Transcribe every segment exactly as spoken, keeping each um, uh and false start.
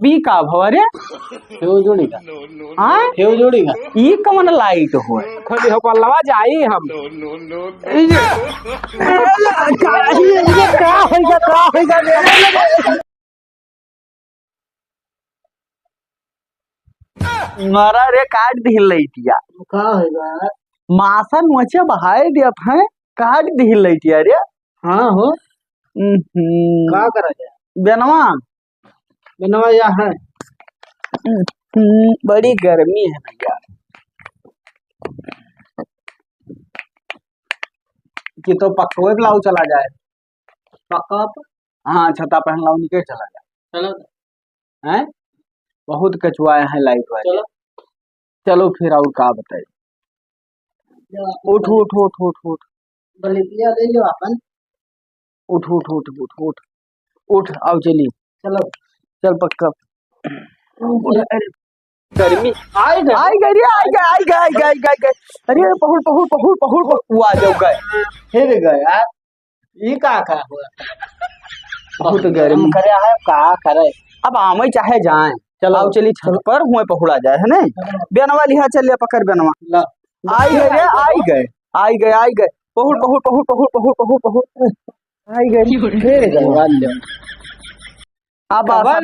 बी का भवा रे? फ्यूज उड़ी का? हाँ? फ्यूज उड़ी का? ई कवन लाइट हो? खोली हो पल्लवा, जाई हम। का, ये, ये का होइगा, का होइगा रे? मारा रे, काट दिहिन लाइटिया। का होइगा? मासा नोचे बहाए दिया था, काट दिहिन लाइटिया रे। हाँ हो। हम्म। का करा जाए? बेनवा। बेनवा या है। हम्म, बड़ी गर्मी है भैया। कि तो पक्कवे ब्लाउज चला जाए। पक्का? हाँ, छता पहन लाओ, निकल चला जाए। चलो। हैं? बहुत कचुआए हैं लाइट वाले। चलो। चलो फिर और का बताई? उठ, उठ, उठ, उठ, उठ। बलिया ले लो अपन। उठ, उठ, उठ, उठ, उठ। उठ, आओ चली। चलो। चल पक्का। उठ, अरे, गर्मी। आइ गए। आइ गए रे, आइ गए, आइ गए, आइ गए, आइ गए, आइ गए। अरे, पहुड़, पहुड़, पहुड़, पहुड़, पहुड़, वो आ जाओ गए। फिर गए यार। ई का, का हुआ? बहुत गर्मी। करे आए, का करे? अब आवे चाहे जाए। चलो। आओ चली छत पर, हुए पहुड़ा जाए, है ने? चलो। बेनवा लिहा चल ले, पकड़ बेनवा। ला। आइ गए रे, आइ गए, आइ गए, आइ गए। पहुड़, पहुड़, पहुड़। आइ गए। फिर गए। अब आसा है,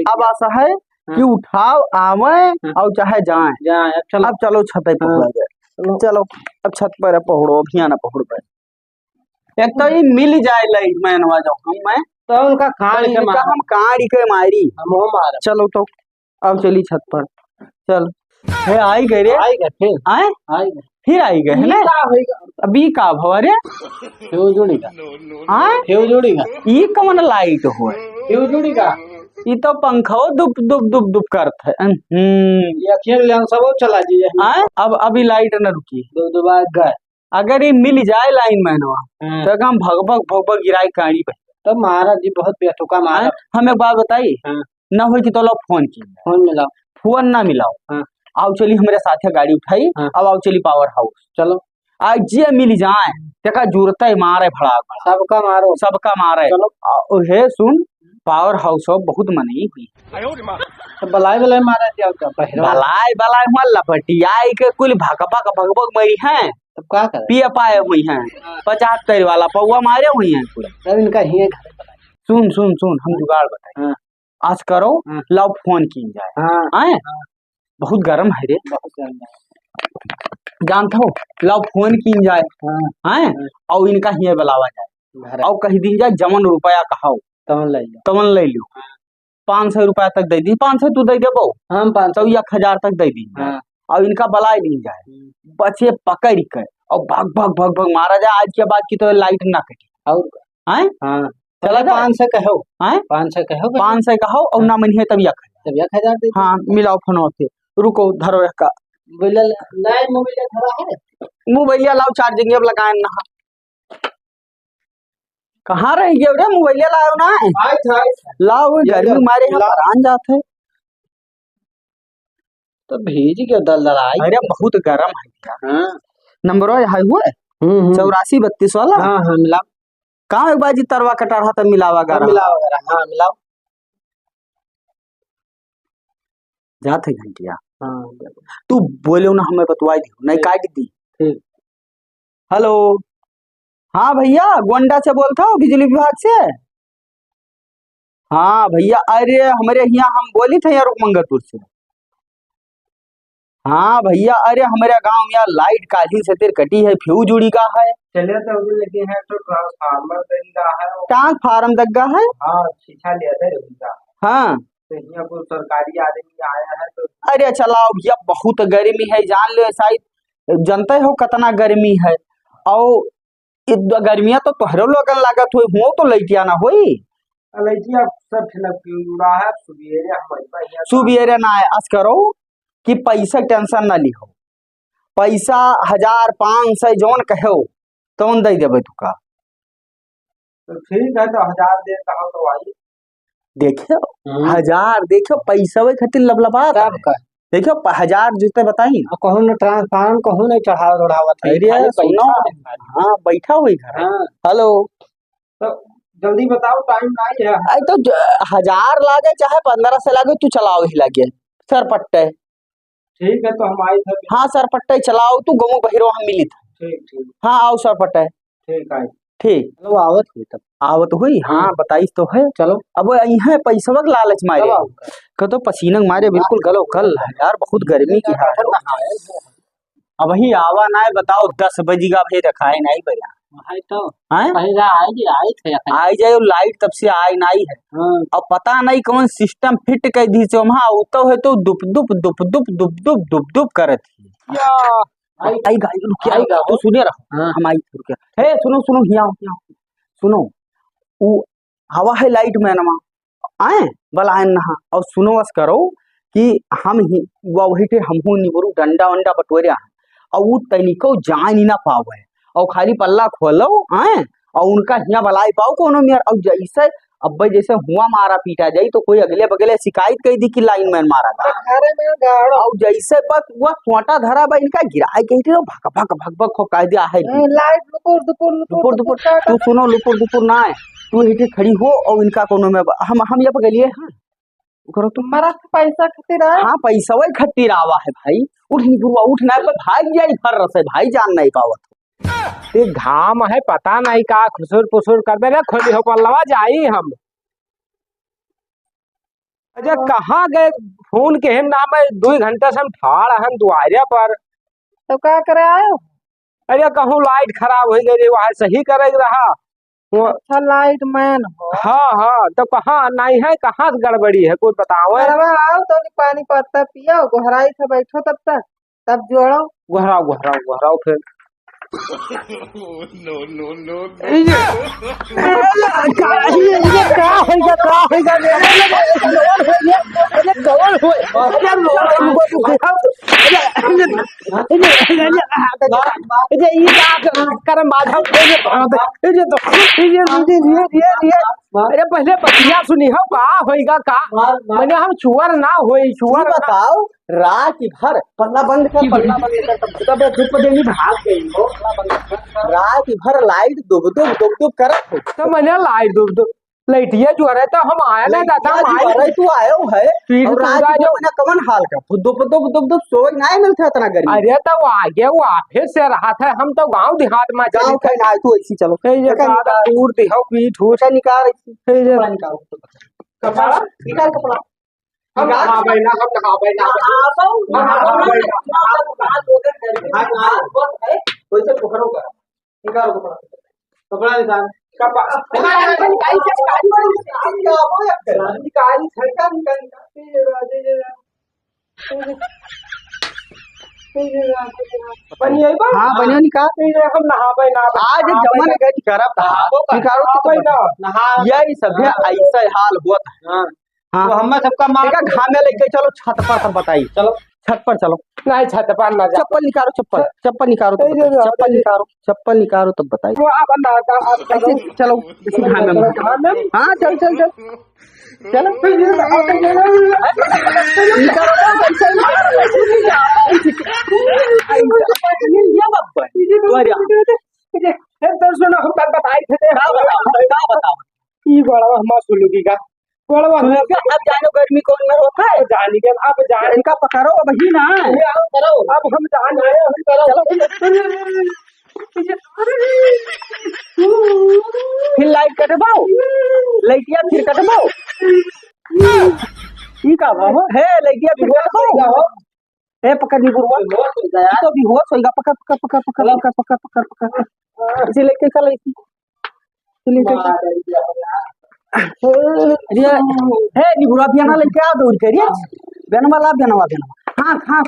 अब आसा है कि उठाओ, आवे और चाहे जाए। जाए, अब चलो। अब चलो छत पर पहुड़ा जाए। चलो। चलो, अब छत पर पहुड़ो, अब हियाँ ना पहुड़ पाए। एक तो ई मिल जाए लाइट मैनवा जो हम मैं। तो उनका काड़ी तो के इनका मारा। हम काड़ी के मारी। हम हो मारा। चलो तो, अब चली छत पर। चल। हे, आइ गए रे। आइ गए फिर। आए? आइ गए। फिर आइ गए, है ई ना? का होइगा? अभी का भवा रे? फ्यूज उड़ी का? आए? फ्यूज उड़ी का? ई कवन लाइट हो? फ्यूज उड़ी का? ई तो पंखो दुप, दुप, दुप, दुप करत है। हम्म। ये अखियाँ ले हम सब चला जाइए। आए? अब, अभी लाइट न रुकी। दो, दो बार गए। अगर ई मिल जाए लाइन मैनवा, हाँ। तो हम भग, भग, भग, भग गिराई काड़ी पे। तो महाराज जी बहुत बेतुका महाराज। हाँ, हम एक बात बताई, हाँ। ना होई कि तो लो फोन की। फोन मिलाओ। फोन ना मिलाओ। हाँ। आओ चली हमरे साथे गाड़ी उठाई, हाँ। अब आओ चली पावर हाउस। चलो। आज जे मिल जाए, तेका जुरते मारे भड़ाक भड़ाक। सबका मारो। सबका मारे। चलो। आ, हे सुन, पावर हाउस हो बहुत मनई हुई। तो बलाई बलाई मारा जाओ तो बहिरवा। बलाई बलाई हुआ लपटियाई के कुल भक भक भक भक मरी हैं। तब का करे? पिए पाए हुई हैं। हाँ। पचहत्तर वाला पौवा मारे हुई हैं पूरा। तब इनका हिये घर बलाई। सुन, सुन, सुन, हम जुगाड़ बताई। हाँ। आज करो, हाँ। लाओ फोन कीन जाए। हाँ। आए? हाँ। बहुत गरम है रे। बहुत गरम है। जानत हो, लाओ फोन कीन जाए। हाँ। आए? हाँ। और इनका हिये बलावा जाए। घर। और कही दीन जाए, जवन रुपया कहाओ, तवन ले लो। तवन ले लो। हाँ। पाँच सौ रुपया तक दे दी, पाँच सौ तू दे देबो, हम पाँच सौ। तो एक हजार तक दे दी। हाँ। और इनका बलाई लीन जाए, हम्म। बचे पकड़ के और भग, भग, भग, भग मारा जाए। आज के बाद की तो लाइट ना कटी। और का? हैं? हाँ। चला पहले जाए? पाँच सौ कहो। हैं? पाँच सौ कहो पहले। पाँच सौ कहो और हाँ। ना मनिहे तब एक हजार। तब एक हजार दे दो। हाँ, मिलाओ फोन होते। रुको, धरो एक का। बोले, नहीं, मोबाइल धरा है? मोबाइल लाओ, चार्जिंग अब लगाए ना। कहाँ रह गयो रे, मोबाइल लाओ ना। आय था, आय था। लाओ, ये गर्मी लो, मारे हम लाओ। परान जात है। तो भेज के दल दल आई। अरे, बहुत गरम है यार। हाँ। नंबर है हुए? हम्म, हम्म। चौरासी बत्तीस वाला? हाँ, हाँ, मिलाओ। कहाँ एक बाजी तरवा कटा रहा था, मिलावा गा हाँ, रहा। मिलावा गा रहा, हाँ, मिलाओ। जात है घंटिया। हाँ। तू बोले ना, हमें बतवाई दी, नहीं ठीक। काट दी। ठीक। हेलो, हाँ भैया, गोंडा से बोलत हो बिजली विभाग से? हाँ भैया, अरे हमरे हियाँ हम बोलित है यार रुकमंगलपुर से। हाँ भैया, अरे हमरे गाँव में यार लाइट काल्हि से तेर कटी है, फ्यूज उड़ी गा है। चले तो अभी लगे हैं तो ट्रांसफार्मर दे गा है। ट्रांसफार्मर दे गा है? हाँ, छीछा लिया था उनका। हाँ। तो हियाँ कोई सरकारी आदमी आया है तो अरे चलाओ भैया, बहुत गर्मी है, जान लो, शायद जनते हो कितना गर्मी है। और इ द-, गर्मिया तो तोहरे लोगन लागत होई, हुओ तो लइटिया ना होई। लइटिया सब ठेला पे उड़ा है, सुबेरे हम अइबा हियाँ। सुबेरे ना आए, अस करो कि पैसा टेंशन ना लिहो, पैसा हजार पाँच सौ जौन कहो तौन दे देबे तुका। तो ठीक है, तो हजार दे कहो तो आई। देखियो, हम्म। हजार, देखियो, पैसा वही खातिर लबलबात तब है। का? देखियो, प-, हजार जितने बताई। आ, कहूँ न ट्रांसफार्मर, कहूँ नहीं चढ़ावत उढ़ावत है, अरे, खाली सुनो। बैठा है खाली। हाँ, बैठा हुई घर। हाँ। हेलो। तो जल्दी बताओ, टाइम नाहीं है। अरे तो ज-, हजार लागे चाहे पन्द्रह सौ लागे, तू चलाओ ही लागे। सरपट्टे। ठीक है, तो हम आए थे। हाँ, सरपट्टे चलाओ तू, गमू बहिरो हम मिली था। ठीक, ठीक। हाँ, आओ सरपट्टे। ठीक है। ठीक। चलो, आवत हुई तब। आवत हुई? हाँ, हाँ। बताइस तो है। चलो। अब यही पैसवा के लालच मारे। चलो। कह तो पसीना के मारे बिल्कुल गलो कल है यार, बहुत गर्मी की हाल है। अबही आवा नाहीं, बताओ, दस बजी का, अबही रखाए नाहीं भैया। है तो। हैं? पहले आई जी, आई थे अखनी। आई जाए, लाइट तब से आई नाहीं है। हाँ। अब पता नाहीं कौन सिस्टम फिट कर दी से वहाँ, उतो है तो दुप दुप, दुप दुप, दुप दुप, दुप दुप करत है। या। आई, आई गाड़ी रुकिया, आई गाड़ी। तू सुने रहो। हाँ। हम आई रुकिया। हे, सुनो, सुनो, हियाँ, हियाँ। सुनो, उ हवा है लाइट मैनवा, आए, बलायन नहा, और सुनो बस करो कि हम ही, वा वही थे, हमहू निबरू डंडा वंडा बटोरे हैं, और उ तनिको जान ही ना पावे, और खाली पल्ला खोलो, आए, और उनका हियाँ बलाई पाओ कोनो मेर, और जैसे अब्बे जैसे हुआ मारा पीटा जाई, तो कोई अगले बगले शिकायत कई दी कि लाइनमैन मारा था। अरे मैं गाड़ो। और जैसे बस वो सोटा धरा बा, इनका गिराए कही थी, भक, भक, भक, भक, खूब कह दिया है। ए, लाइट लुपुर, दुपुर, लुपुर, लुपुर, दुपुर, दुपुर, का तू सुनो, लुपुर, दुपुर ना है, तू इनके खड़ी हो और इनका कोनो में ब-, हम, हम ये पकड़ लिए, हाँ, करो तुम। मरत पैसा खातिर आए। हाँ, पैसा वही खातिर आवा है भाई, उठ निबुरवा, उठ ना, भाग जाई फर से, भाई जान नहीं पावत। ते घाम है, पता नहीं का खुसुर पुसुर कर दे रे, खोली हो पल्लवा जाई हम। अरे हाँ। कहाँ गए? फोन के हम नाम है, दो घंटा से हम ठाड़ हन दुआरे पर। तो का करे आयो? अरे कहूँ लाइट खराब हो गई रे, वहाँ सही करे के रहा। वो अच्छा, लाइट मैन हो। हाँ, हाँ, तो कहाँ नहीं है, कहाँ से गड़बड़ी है, कोई बताओ है? घरवा आओ तो पानी पत्ता पियो, गोहराई से बैठो तब तक। तब जोड़ो। गोहराओ, गोहराओ, गोहराओ फिर। No, no, no, no। ये, ये का, ये, ये का होइगा, का होइगा? अरे, अरे, अरे, अरे, कौन होइगा? अरे, अरे, अरे, अरे, अरे, अरे, अरे, ये का कर, कर माधव, ये, ये तो, ये, ये, ये, ये, ये, ये। अरे, पहले बतिया सुनी हो, का होइगा, का? मने हम चुअर ना होई, चुअर ना। बताओ, रात भर पल्ला बंद कर, पल्ला बंद कर, तब, तब धूप देनी भाग गई हो। रात भर लाइट दुब दुब, दुब दुब करत हो। तो मने लाइट दुब दुब, लाइटिया जो रहे तो हम आया ना दादा, लाइटिया जो मार रहे तू आयो है, पीठ और रात टूटा भर जो। मने कवन हाल का? दुब दुब, दुब दुब, सोई नहीं मिलते इतना गर्मी। अरे तो वो आगे वो ऑफिस से रहा था, हम तो गाँव देहात में गाँव चले का ना, तू ऐसी चलो। ए, ये देखा दादा निकाल। टूट दे हो, पीठ हो। देखा निकाल ऐसी। ए, ये कपड़ा निकाल। कपड़ा? निकाल कपड़ा। हम निकाल। नहावे ना, हम नहावे ना। नहावे ना। हम नहावे ना। नहावे ना। वैसे पकड़ो का। निकाल कपड़ा। कपड़ा निकाल। कपड़ा। निकाल, निकाल, निकाल। निकाल, निकाल, निकाल। बनिया ही बा। हाँ, बनिया निकाल। हम नहावे ना। आज नहावे जमन ना। गज करब था। हाँ, निकालो तो नहावे ना। नहा। यही सब है, हाँ। ऐसा हाल होत है। हाँ। हाँ। तो हमें सबका मार देखा, घामे लेके चलो छत पर, तब बताई। चलो। छत पर चलो। नहीं, छत पर ना जा। चप्पल निकालो, चप्पल। चप्पल निकालो, तब ए, बताई। ए, चप्पल ए, निकालो, चप्पल निकालो, तब बताई। वो अब ना, अब, अब ऐसे चलो। चलो, इसी घामे में। घामे में? हाँ, चल, चल, चल। चलो। निकालो, चल, चल, चल। ये बात है। अरे, ए, तो सुनो, हम बात बताई थे। का बताओ, का बताओ? ई बड़ा हमार सुलुकी का। बड़ा सुलुकी का, अब जानो गर्मी कौन में होता है? जानी के, अब जान इनका पकड़ो, अब ही ना। ये आओ, करो। अब हम जान आए, हम करो। चलो। फिर लाइट कटवाओ, लाइटिया फिर कटवाओ। ई का बा हो? हे, लाइटिया फिर कटवाओ। ए, पकड़ नी गुरुआ। बेहोश हो गया। तो बेहोश होइगा, पकड़, पकड़, पकड़। इसे लेके चल, इसे। इसे लेके चल। अरे, हे, नी गुरुआ, बियाना लेके आ, दौड़ के, रे। बियाना वाला, बियाना वाला, बियाना वाला। हाँ, हाँ,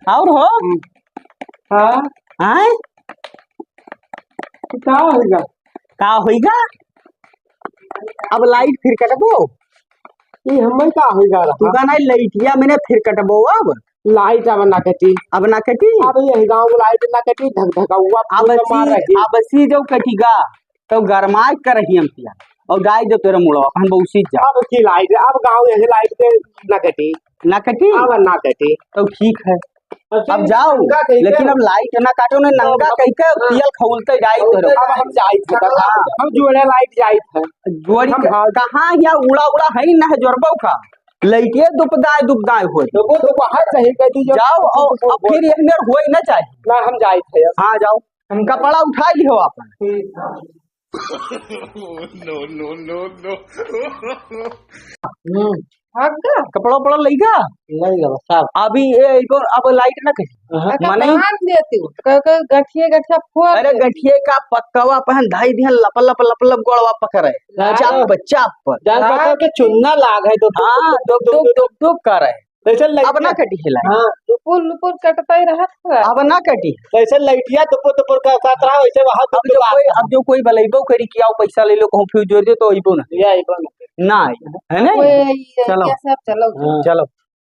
हाँ। और हो? हाँ। आए? का होइगा? का होइगा? अब लाइट फिर कटबो? ई हमें का होइगा रहा? तू का नहीं, लाइटिया मैंने फिर कटबो अब? लाइट अब ना कटी। अब ना कटी? अब यही गाँव में लाइट ना कटी, धक धक हुआ, अब फूल मार सी, रही। अब सी जो कटिगा, तो गरमाए कर ही हम पिया। और डाल दो तेरा मुड़वा, हम बहुत सी जा। अब की लाइट, अब गाँव यही लाइट के ना कटी। ना कटी? अब ना कटी। तो ठीक है। अच्छा, अब जाओ, नंगा कइके लेकिन अब लाइट ना काटो, ना नंगा कइके, हाँ। तेल खौलते जाइत है। अब हम जाइत है, हाँ। हम जोड़े लाइट जाइत है। जोड़ी हम के, हाँ। कहाँ या उड़ा उड़ा है ना, जोड़बो का? लाइटिए दुपदाय दुपदाय होई। तो वो तो बाहर से ही कह दीजिए। जाओ, और, और फिर ये मेर होई ना चाहिए। ना, हम जाइत है। हाँ, जाओ। हम कपड़ा उठा लिहो आपन। ठीक। No, no, no, no। हम्म। भाग गया? कपड़ा उपड़ा लइगा? लइगा, साफ। अभी ये, इनको अब लाइट ना कही। हाँ। मने बांध देती हूँ, तो कह, कह, गठिए गठिया फोड़ अरे, देती। गठिए का पक्कवा पहन धाई दिहन, लप, लप, लप, लप गोड़वा पकड़े। हाँ। चाप पर, चाप पर। जान हाँ। पकड़ के चुन्ना लाग है, तो हाँ, दुक, दुक, दुक, दुक, दुक, दुक करे। जैसे लाइट अब ना कटी है लाइट। हाँ। लुपुर, लुपुर कटता ही रहत है। अब ना कटी। जैसे लाइटिया दुपुर, दुपुर का, काट रहा, वैसे वहाँ अब जो दुपुर कोई, आ अब जो कोई बलैबो करी कि आओ पैसा ले लो, कहूँ फ्यूज जोड़ दे, तो अइबो ना। ये अइबो ना। ना आई, है ना? ओए, ये चलो। क्या सब चलो। हाँ। चलो।